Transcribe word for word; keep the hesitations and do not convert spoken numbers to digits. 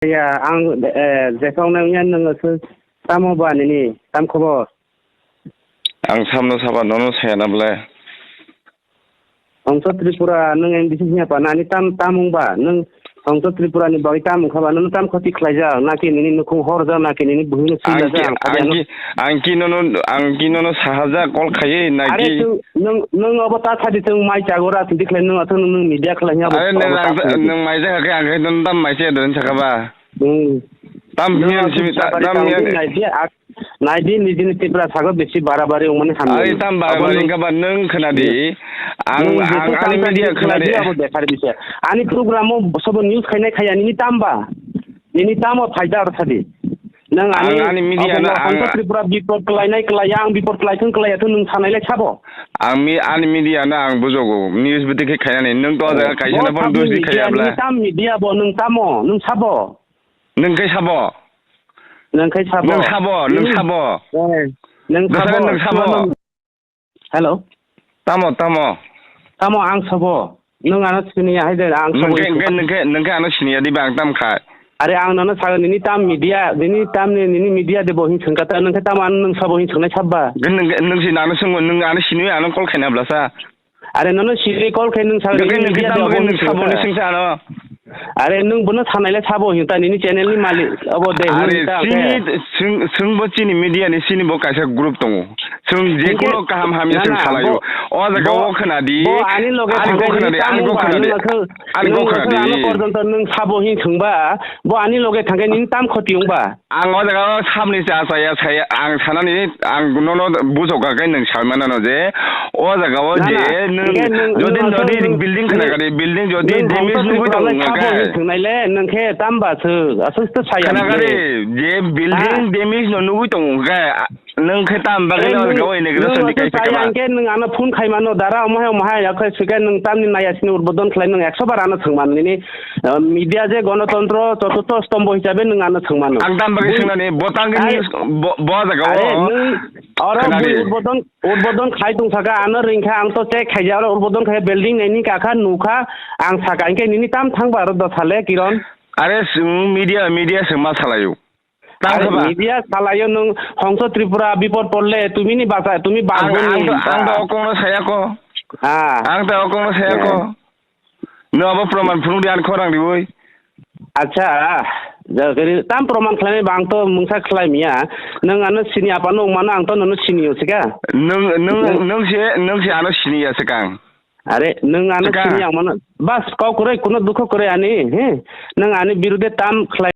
Ya, ang, eh, jephang nang yan nang se tamo ba nini, tam khobor? Ang samno saba nono saya na ble. Hongso Tripura nang yang bisi nya pa nani tam, tam wng ba? Nang Hongso Tripura ni bagwi tam wng kha ba? Nang tam khoti khlai jak, naki nini nukhung hor jak, naki nini buhino sila jak, ang khoti ano. Ang ki nono, ang ki nono sahaja call khaye, are naki. Chwng, nwng, nwng obo ta sadi chwng mai chago ra, tini khlai nwng aswk nwng media khlai abo. Are nwng obo ta ang, sadi. Nwng mai jaga khe ang khe nwng tam mai se don saka ba. Hmm. Tam nwng hiyan aswk simi ta, sabari tam tang hiyan. Di nai di, ak-, nai di nijini Tripura sago bisi barabari wngmani hamya. Are tam barabari wngkha ba nwng khna di. Nwng, ang, nwng jeto ani tam media sadi khna di. Nai di abo dekhar bisa. Ani program o sobo news khainai khaya nini tam ba? Nini tamo phaida ar sadi. Nang ani, ang ani media abo no ang Hongso Tripura bipot kelainai kelaiya, ang bipot kelaithung kelaiya to nung sanai lai sabo? Ang mi-, ani media no ang bujogo, news bwtwi khe khainani. Nung to jaga kaisa no phano dos di khaya bla. Nung tam media bo, nung tamo, nung sabo? Nung khai sabo? Nung khai sabo? Nung sabo, nung sabo? Eh, nung sabo, nung sabo? Hello. Tamo, tamo? Tamo ang sabo. Nwng ano siniya hai de, ang sabo. Nwng khe, nwng khe, nwng khe ano siniya diba ang tam khai. Are ang nono sago nini tam media, nini tam ni, nini media de bo hin sengkata, nwng khe tamo ano nwng sabo hin sengnai sabba. Nwng, nwng si nano sengmo, nwng ano siniya ano call khaina blasa. Are nono sini call khai nwng sago nini media de bo hin sengkata. Nwng khe nwng sabo ni sengsa ano. Are nwng bono sanai le sabo hinta nini channel ni malik abo de hinta. Are chini swng, swng bo chini media ni chini bo kaisa group tongo. Swng je kuno kaham hamya swng salaio. O jaga o khna di. Bo ani loge thangkhe nini tam wngba, ani go khna di. Ano porjonto nwng sabo hin swngba, bo ani loge thangkhe nini tam khoti wngba. Ang o jaga o samni cha chaya saya ang sanani ang nono bujokha khe nwng sai manano je o jaga o je nwng jodi jodi building khna kari building jodi damage nugwi tongo wngkha khe. Sabo hin thwngnaile nwng khe tamba swk aswk to saya khna kari je building damage no nugwi tongo wngkha khe nwng khe tam bagwi o jaga o inauguration di kaisa kama. Nwng ano phone khai mano dara omo hai omo hai yakhe swkhe nwng tamni naya sini urbodon khlai nwng ekso bar ano thwng mano nini. Ah, media je gonotontro choturtho stombo hisabe nwng ano thwng mano. Ang tam bagwi swngnani, bo tangwi news, bo, bo jaga o. Are, nwng oro bui udbodon, udbodon khai tong saka, ano ringkha, ang to check khaija, oro udbodon khai building naini kakha, nukha, ang saka, hinkhe nini tam thangba aro dosale, Kiron. Are, swng media, media swng ma salaio. Are, media salaio nwng Hongso Tripura bipod porle, tumi ni basa, tumi basa ni. Ang, ang to, ang to okong no saya ko. Ah. Ang to okong no saya ko. Nwng abo proman phunuk di, ani khorang riwi. Acha, ja, gari tam proman khlainai ba ang to mungsa khlai miya. Nwng ano sini apa nwng mano ang to nono sini yo sika. Nwng, nwng, nwng se, nwng se ano sini ya sikang. Are, nwng ano sini ang mano. Bas, kau kwrwi, kuno dukho kwrwi ani, he? Nwng ani birude tam khlai